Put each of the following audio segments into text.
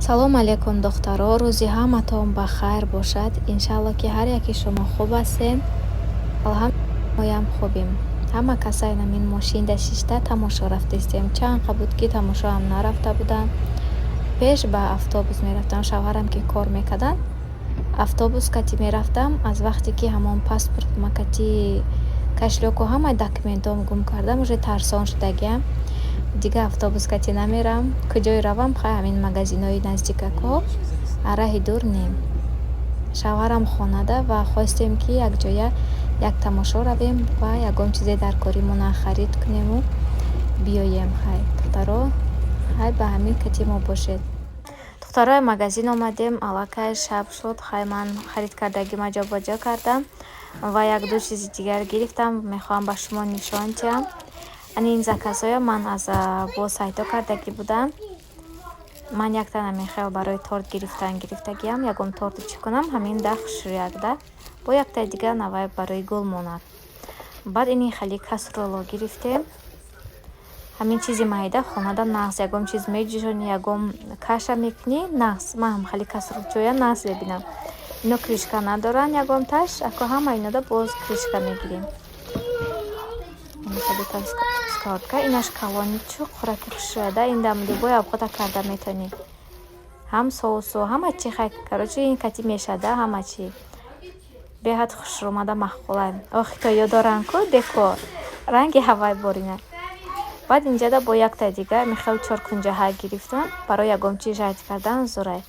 Салом алейкум, духтаро, рӯзи ҳаматон ба хайр бошад. Иншалло, ки ҳар яки шумо хуб ҳастед. Алҳамд, моям хубем. Ҳама касай намин мошинда шишта тамошо рафтистем. Чанд қа буд, ки тамошоам нарафта будам. Пеш ба автобус мерафтам, шавҳарам ки кор мекарданд, автобус кати мерафтам. Аз вақте ки ҳамон паспорт макати, кошелёку, ҳамаи документҳом гум кардам, уже тарсон шудагиам. Дигар автобус кати намерам. Куҷое равам, хай, ҳамин магазинҳои наздикакҳо, раҳи дур не. Шавҳарам хонада ва хостем, ки якҷоя як тамошо равем ва ягон чизе дар коримона харид кунему биёем. Хай, духтаро, хай, ба ҳамин кати мо бошед. Духтарои, магазин омадем, аллакай шаб шуд. Хай, ман харид кардагима ҷобаҷо кардам ва якду чизи дигар гирифтам, мехоҳам ба шумо нишон диҳам. Ани ин заказҳоя ман аз бо сайтҳо кардагӣ будам. Ман якта намехел барои торт гирифтан гирифтагиам, ягон торту чӣ кунам, ҳамин да хушрӯякда, бо яктаи дигар навай барои гул монад. Баъд ини хеле кастрюло гирифтем. Ҳамин чизи майда хонада нағз, ягон чиз меҷӯшонӣ, ягон каша мекунӣ, нағз. Ман ҳам хеле кастрюлчоя нағз мебинам. Ино крышка надоранд ягонташ, ако ҳама инода боз крышка мегирем. Сковородка инаш калони, чуқураки хушрӯяда, ин дам любой овқота карда метавонӣ. Ҳам соусу ҳама чи, хай, короче, ин кати мешада ҳама чи. Беҳад хушрӯмада, маъқулай. О, хитоиё доранд ку деко ранги ҳавай борина. Баъд инҷада бо якта дига михел чоркунҷаҳа гирифтам, барои ягон чи жарить кардан зӯрай.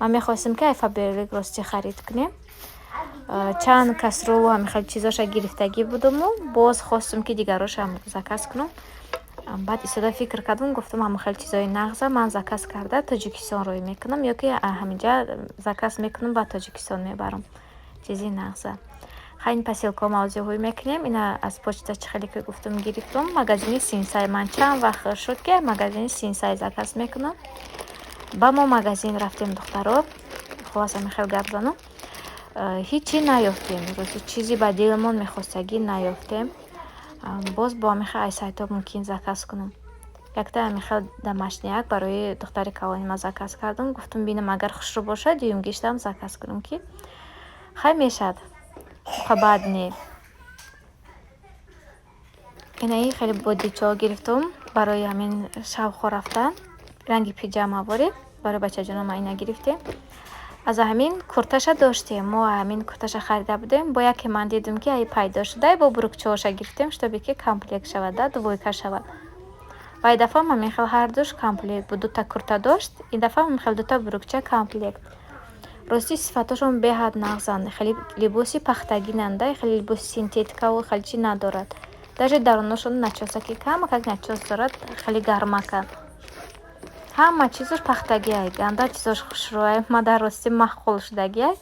Ман мехостем, ки ай Фаберлик рости харид кунем. Чанд кастрюлу ҳамихел чизоша гирифтагӣ будуму боз хостум, ки дигарошам заказ кунам. Баъд истода фикр кардам, гуфтам, ҳамон чизои нағза ман заказ карда Тоҷикистон рӯй мекунам ё ки ҳаминҷа заказ мекунам, ба Тоҷикистон мебарам чизи нағза. Хай, ин посилкаҳо мавзӯъҳои мекунем. Ина аз почта, чӣ хеле ки гуфтам, гирифтум, магазини Синсай. Ман чанд вақт шуд, ки магазини Синсай заказ мекунам. Ба мо магазин рафтем, духтаро, хулоса, мехел гап занам, ҳичи наёфтем. Рости, чизи ба дилмон мехостагӣ наёфтем. Боз бо ҳамихел ай сайтҳо мумкин заказ кунам. Якта ҳамихел домашняк барои духтари калони ман заказ кардам. Гуфтам, бинам, агар хушрӯ бошад, дуюмгиштам заказ кунам, ки хай, мешавад, баъд не. Инаи хеле бодичаҳо гирифтум барои ҳамин шабхо рафтан, ранги пиҷамаворӣ барои бачаҷоно ма ина гирифтем. Аз ҳамин курташа доштем, мо ҳамин курташа харида будем, бо яке ман дидум, ки ай пайдо шуда, бо брюкчаҳоша гирифтем, чтобы ки комплект шавад да, двойка шавад. Ва ин дафъа ҳамин хел ҳардуш комплект буд, дута курта дошт, ин дафъа ҳамин хел дута брюкча комплект. Рости, сифатошон беҳад нағзанд, хеле либоси пахтагинанда, хеле либоси синтетикаву хеле чи надорад. Даже даруношон начёсаки камакак начёс дорад, хеле гармаканд. Ҳама чизош пахтагиай, ганда чизош хушрӯай, ма дар рости маъқул шудагиай.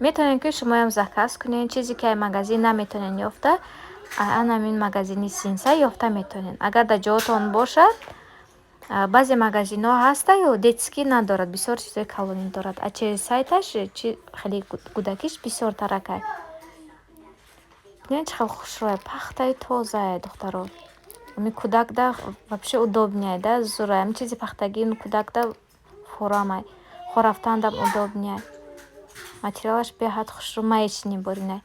Метавонед, ки шумоям заказ кунед, чизе ки ай магазин наметавонед ёфта, ан ҳамин магазини Синсай ёфта метавонед. Агар дар ҷоотон бошад, баъзе магазинҳо ҳастаю, детский надорад, бисёр чизои калонӣ дорад. А через сайташ хеле кӯдакиш бисёртаракай. Бинед, чӣ хел хушрӯай, пахтаи тозае, духтаро. Ҳамин кӯдакда вообще удобный да, зӯрай. Ҳамин чизи пахтагӣ кӯдакда форамай. Хо рафтандам удобный. Материалаш беҳад хушрӯ, маечный боринай.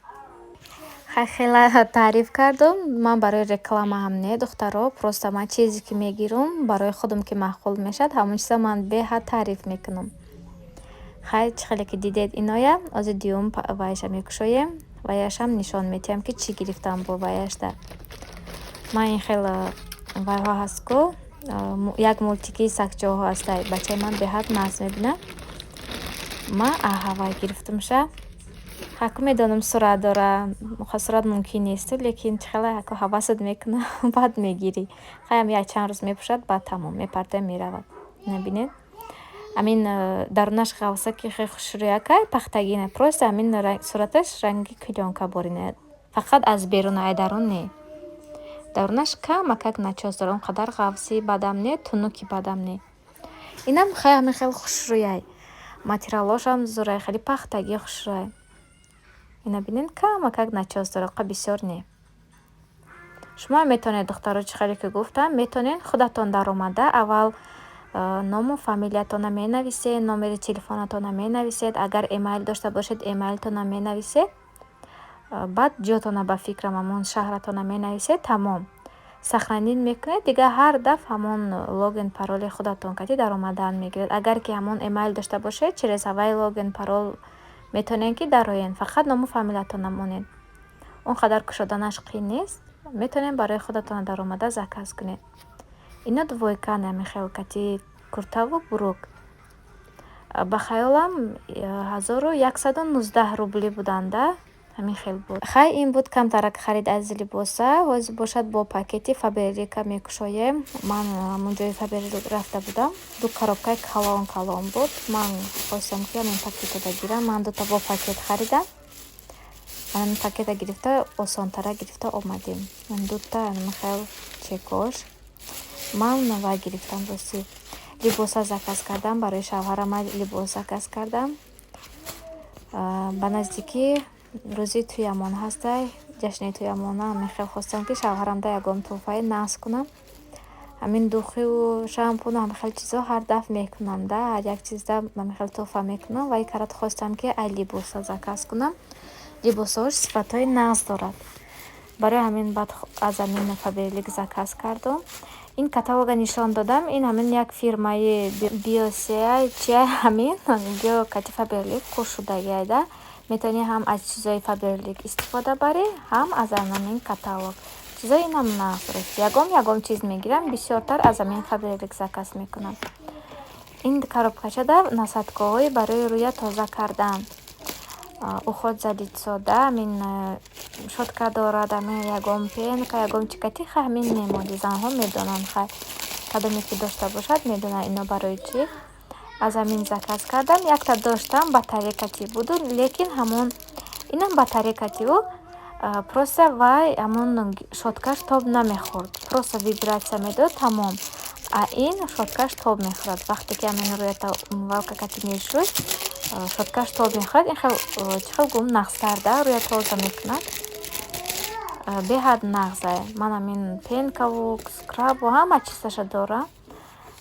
Хай, хела таъриф кардум. Ман барои рекламаам не, духтаро, просто ман чизе ки мегирам, барои худам ки маъқул мешавад, ҳамон чиза ман беҳад таъриф мекунам. Хай, чӣ хеле ки дидед, иноя ҳозир дуюм вайша мекушоем, ваяшам нишон медиҳам, ки чӣ гирифтам бо ваяшда. Ман ин хел вайҳо ҳаст ку, як мультики сагчоҳо ҳастай, бачаи ман беҳад нағз мебинад. Ман аҳавай гирифтумша. Ҳаку медонам, сурат дора, сурат мумкин несту, лекин чӣ хела ҳаку ҳавасат мекунад, баъд мегирӣ. Хайам як чанд рӯз мепӯшад, баъд тамом, мепартоям, меравад. Набинед, ҳамин дарунаш ғафсаки хеле хушрӯякай, пахтагина, просто ҳамин сураташ ранги клёнка борина, фақат аз берун, ай дарун не. Дарунаш камакак начёс дорад, он қадар ғафси бадам не, тунуки бадам не. Инам хай ҳамин хел хушрӯяй, материалҳошам зӯрай, хеле пахтагӣ, хушрӯяй. Ина бинед, камакак начёс дорад, қа бисёр не. Шумо метавонед, духтаро, чӣ хеле ки гуфтам, метавонед худатон даромада аввал Ному фамилиятонро менависед, номери телефонатонро менависед, агар эмайл дошта бошед, эмайлтонро менависед, баъд ҷотона, ба фикрам, ҳамон шаҳратонро менависед, тамом. Сохранить мекунед, дигар ҳар дафъ ҳамон логин, пароли худатон кати даромадан мегиред. Агар ки ҳамон эмайл дошта бошед, через ҳавай логин, парол метавонед, ки дароед, фақат ному фамилиятонро монед. Он қадар кушоданаш қиин нест, метавонед барои худатон даромада заказ кунед. Ино двойка намихел кати куртаву брюк. Ба хаёлам, 1119 рубли буданда, ҳамин хел буд. Хай, ин буд камтарак харид аз либоса. Ҳозир бошад, бо пакети Фаберлика мекушоем. Ман ҳамон ҷои Фаберлик рафта будам, ду коробкаи калон калон буд. Ман хостам, ки ҳамин пакетода гирам. Ман дута бо пакет харидам. Ҳамин пакета гирифта, осонтара гирифта омадем. Дута хел чекош. Ман вай гирифтам, ростӣ, либоса заказ кардам барои шавҳарама, либос заказ кардам. Ба наздикӣ рӯзи тӯямон ҳастай, ҷашни тӯямона. Мехел хостам, ки шавҳарамда ягон тӯҳфаи нағз кунам. Ҳамин духиву шампуну ҳамин хел чизо ҳар дафъ мекунам да, ҳар як чизда ҳамин хел тӯҳфа мекунам. Ва ин карат хостам, ки ай либоса заказ кунам. Либосҳош сифатҳои нағз дорад, барои ҳамин баъд аз ҳамин Фаберлик заказ кардум. Ин каталога нишон додам. Ин ҳамин як фирмаи Биосея чия, ҳамин био кати Фаберлик қуршудагиай да. Метавонӣ ҳам аз чизои Фаберлик истифода барӣ, ҳам аз ҳамин каталог. Чизои инам нағз, рост. Ягон ягон чиз мегирам, бисёртар аз ҳамин Фаберлик заказ мекунам. Ин коробкачада насадкаҳои барои рӯя тоза кардан, уход за лицо да. Ҳамин щётка дорад, ҳамин ягон пенка, ягон чикати. Хай, ҳамин мемоди занҳо медонанд. Хай, кадоме ки дошта бошад, медонад, ино барои чӣ. Аз ҳамин заказ кардам. Якта доштам, батарейкати буду, лекин ҳамон инам батарейкативу, просто вай ҳамон щёткаш тоб намехӯрд, просто вибратсия медод, тамом. А ин щёткаш тоб мехӯрад. Вақте ки ҳамин рӯята умывалка кати мешӯй, щёткаш тоб мехӯрад. Ин хел, чӣ хел гӯм, нағзтар да, рӯя тоза мекунад, беҳад нағзае. Ман ҳамин пенкаву скрабу ҳама чизаша дорам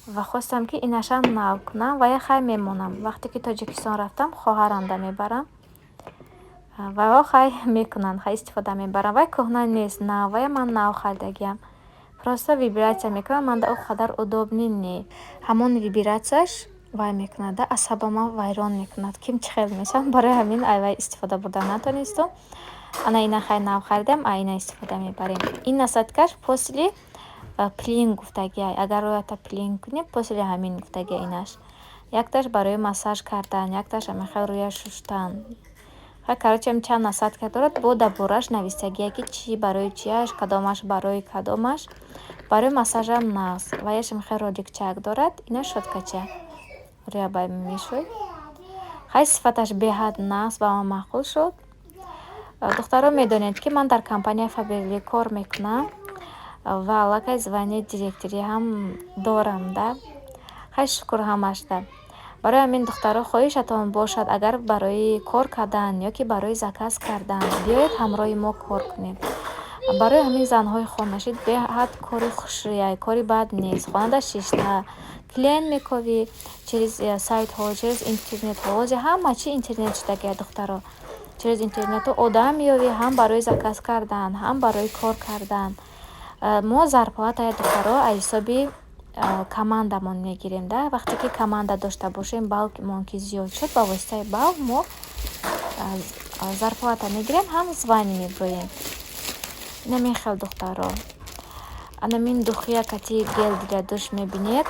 ва хостам, ки инашам нав кунам. Ва я хай, мемонам. Вақте ки Тоҷикистон рафтам, хоҳарамда мебарам ва хай мекунанд, хай истифода мебарам. Вай кӯҳна нест, навая, ман нав харидагиам. Просто вибратсия мекунад, манда он қадар удобный не. Ҳамон вибратсияш вай мекунад да, асабама вайрон мекунад, ким чӣ хел мешавад. Барои ҳамин ай вай истифода бурда натонистум. Ана ина хай нав харидам, а ина истифода мебарем. Ин насадкаш после пилинг гуфтагиай. Агар рӯята пилинг кунӣ, после ҳамин гуфтагиай. Инаш якташ барои массаж кардан, якташ ҳамин хел рӯя шуштан. Хай, короче, чанд насадка дорад, бо дабораш навистагие, ки чӣ барои чиаш, кадомаш барои кадомаш. Барои массажам нағз. Ва яшам хел роликчак дорад. Ина щёткача, рӯя ба мешӯй. Хай, сифаташ беҳад нағз, ба ман маъқул шуд. Духтаро, медонед, ки ман дар компанияи Фаберлик кор мекунам ва аллакай звание директорӣ ҳам дорам да. Хай, шукр ҳамашда. Барои ҳамин, духтаро, хоҳишатон бошад, агар барои кор кардан ё ки барои заказ кардан, биёед, ҳамроҳи мо кор кунед. Барои ҳамин занҳои хонашид беҳад кори хушрӯяй, кори бад нест. Хонада шишта клиент мековӣ через сайтҳо, через интернетҳо. Ҳозир ҳама чи интернет шудагия, духтаро. Через интернетҳо одам меёвӣ, ҳам барои заказ кардан, ҳам барои кор кардан. Мо зарплатаи, духтаро, аз ҳисоби командамон мегирем да. Вақте ки команда дошта бошем, баллмон ки зиёд шуд, ба воситаи балл мо зарплата мегирем, ҳам звание меброем. Инамин хел, духтаро. Анамин духия кати гель для душ мебинед.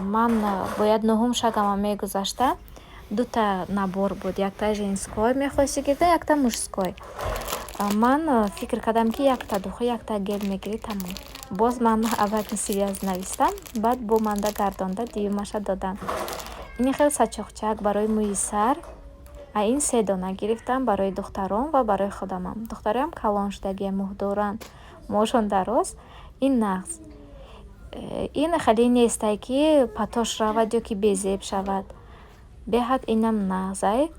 Ман бояд нуҳум шагама мегузашта, дута набор буд: якта женской мехости гирифтан, якта мужской. Ман фикр кардам, ки якта духи, якта гель мегирӣ, тамом. Боз ман обратный связь навистам, баъд бо манда гардонда дуюмаша додам. Ини хел сачоқчак барои мӯи сар. А ин се дона гирифтам барои духтарон ва барои худамам. Духтароям калон шудагия, мӯ доранд, мӯҳошон дароз. Ин нағз. Ин хеле нестай, ки патош равад ё ки безеб шавад. Беҳад инам нағзай.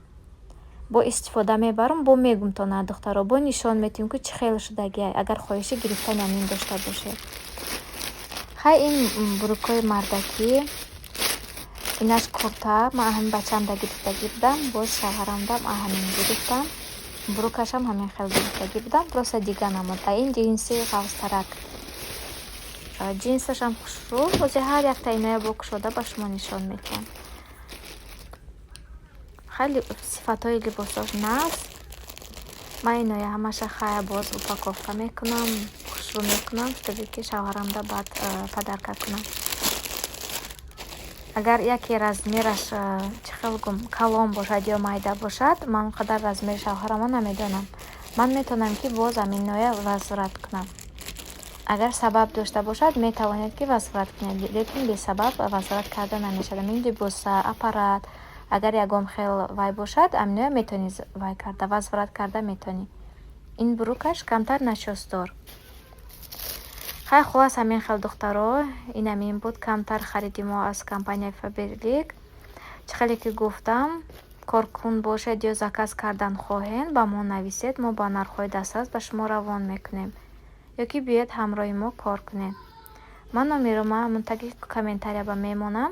Бо истифода мебарам, бо мегумтона, духтаро, бо нишон метиҳем, ки чӣ хел шудагиай, агар хоҳиши гирифтани ҳамин дошта бошед. Хай, ин брюкҳои мардакӣ. Инаш курта, ман ҳамин бачаамда гирифтагӣ будам, боз шавҳарамдам ҳамин гирифтам. Брюкашам ҳамин хел гирифтагӣ будам, просто дига намуд. А ин ҷинси ғафзтарак. Ҷинсашам хушрӯ. Ҳозир ҳар якта иноя бо кушода ба шумо нишон медиҳам. Хеле сифатҳои либосош нағз. Ман иноя ҳамаша хая боз упаковка мекунам, хушрӯ мекунам, чтобы ки шавҳарамда баъд подарка кунам. Агар яке размераш, чӣ хел гум, калон бошад ё майда бошад, ман он қадар размери шавҳарамро намедонам. Ман метавонам, ки боз ҳаминоя возврат кунам. Агар сабаб дошта бошад, метавонед, ки возврат кунед, лекин бесабаб возврат карда намешавад. Ҳамин либоса, аппарат, агар ягон хел вай бошад, ҳаминоя метавонӣ вай карда, возврат карда метавонӣ. Ин брюкаш камтар начёсдор. Хай, хуллас, ҳамин хел, духтаро, ин ҳамин буд камтар хариди мо аз компанияи Фаберлик. Чӣ хеле ки гуфтам, коркун бошед ё заказ кардан хоҳед, ба мо нависед, мо ба нархҳои дастрас ба шумо равон мекунем. Ё ки биёед, ҳамроҳи мо кор кунед. Ман номерома ҳамон таги комментария ба мемонам.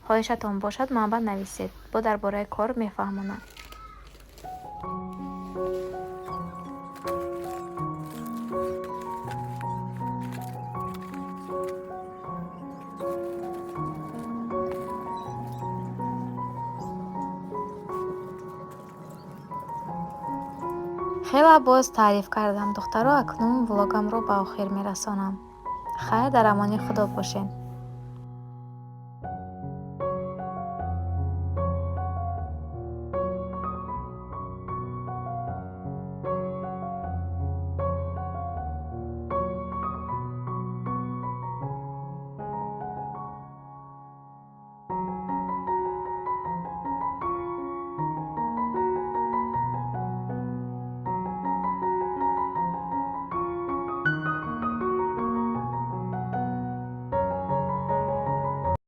Хоҳишатон бошад, манба нависед. Бо дар бораи кор мефаҳмонам. Хела боз таъриф кардам, духтаро, акнун влогамро ба охир мерасонам. Хайр, дар амони Худо бошед.